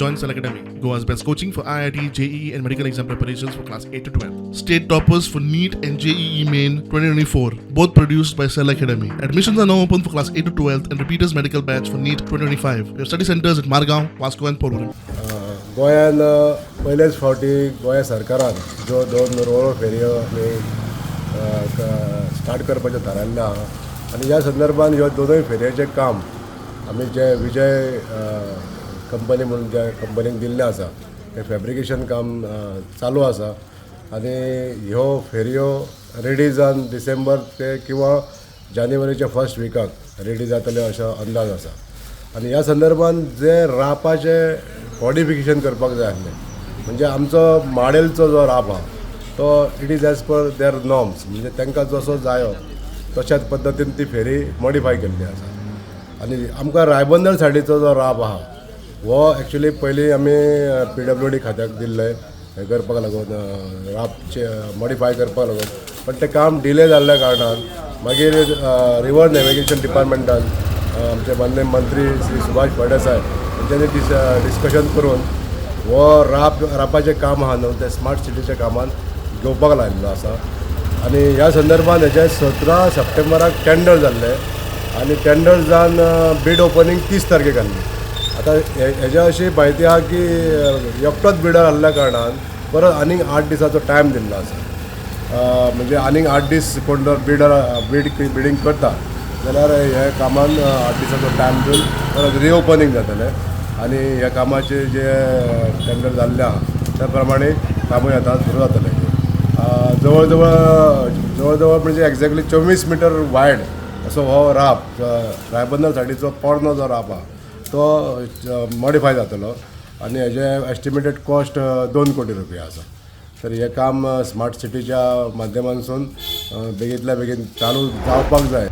Join Cell Academy, Goa's best coaching for IIT, JEE, and medical exam preparations for class 8 to 12. State toppers for NEET and JEE Main 2024, both produced by Cell Academy. Admissions are now open for class 8 to 12 and repeaters medical batch for NEET 2025. We have study centers at Margao, Vasco, and Porvorim. गोंयान पयलेच फावटी गोंय सरकारान ज्यो दोन रोरो फेरयो आमी start करपाचें थारायल्लें आहा आनी ह्या संदर्भान ह्यो दोनूय फेरयेचें काम आमी जे विजय कंपनी म्हणून ज्या कंपनीक दिल्लें आसा तें फेब्रिकेशन काम चालू आसा आनी ह्यो फेरयो रेडी जावन डिसेंबर ते किंवा जानेवारीच्या फर्स्ट विकाक रेडी जातले असो अंदाज आसा. आनी ह्या संदर्भान जे रापाचें मॉडिफिकेशन करपाक जाय आसलें, म्हणजे आमचो माडेलचो जो राप आहा तो it is as per their norms, म्हणजे तांकां जसो जायो तशाच पद्दतीन ती फेरी मॉडिफाय केल्ली आसा. आनी आमकां रायबंदर सायडीचो जो राप आहा हो एक्चुली पयलीं आमी पीडब्ल्यू डी खात्याक दिल्लें हें करपाक लागून, रापचे मॉडिफाय करपाक लागून, पण तें काम डिले जाल्ल्या कारणान मागीर रिवर नॅविगेशन डिपार्टमेंटान आमचे माननीय मंत्री श्री सुभाष फळदेसाय हांच्यांनी डिस्कशन करून हो रापाचें काम आहा न्हू तें स्मार्ट सिटीच्या कामान घेवपाक लायिल्लो आसा. आनी ह्या संदर्भान हेजे 17 सप्टेंबराक टेंडर जाल्लें आनी टेंडर जावन बीड ओपनींग 30 तारखेक आसली. आतां हेजे अशी म्हायती आहा की एकटोच बिडर आहल्या कारणान परत आनीक 8 दिसाचो टायम दिल्लो आसा. म्हणजे आनीक 8 दीस कोण जर बिडर बिडींग करता जाल्यार हे कामान 8 दिसाचो टायम दिवन परत रिओपनींग जातलें आनी ह्या कामाचे जे टेंडर जाल्लें आहा त्या प्रमाणे कामूय आतां सुरू जातलें. जवळ जवळ म्हणजे एक्झॅक्टली 24 मिटर वायड असो हो राप, रायबंदर सायडीचो पोरणो जो राप आहा तो मॉडिफाय जातलो आनी हेजे एस्टिमेटेड कॉस्ट 2 कोटी रुपया आसा. तर हें काम स्मार्ट सिटीच्या माध्यमांसून बेगींतल्या बेगीन चालू जावपाक जाय.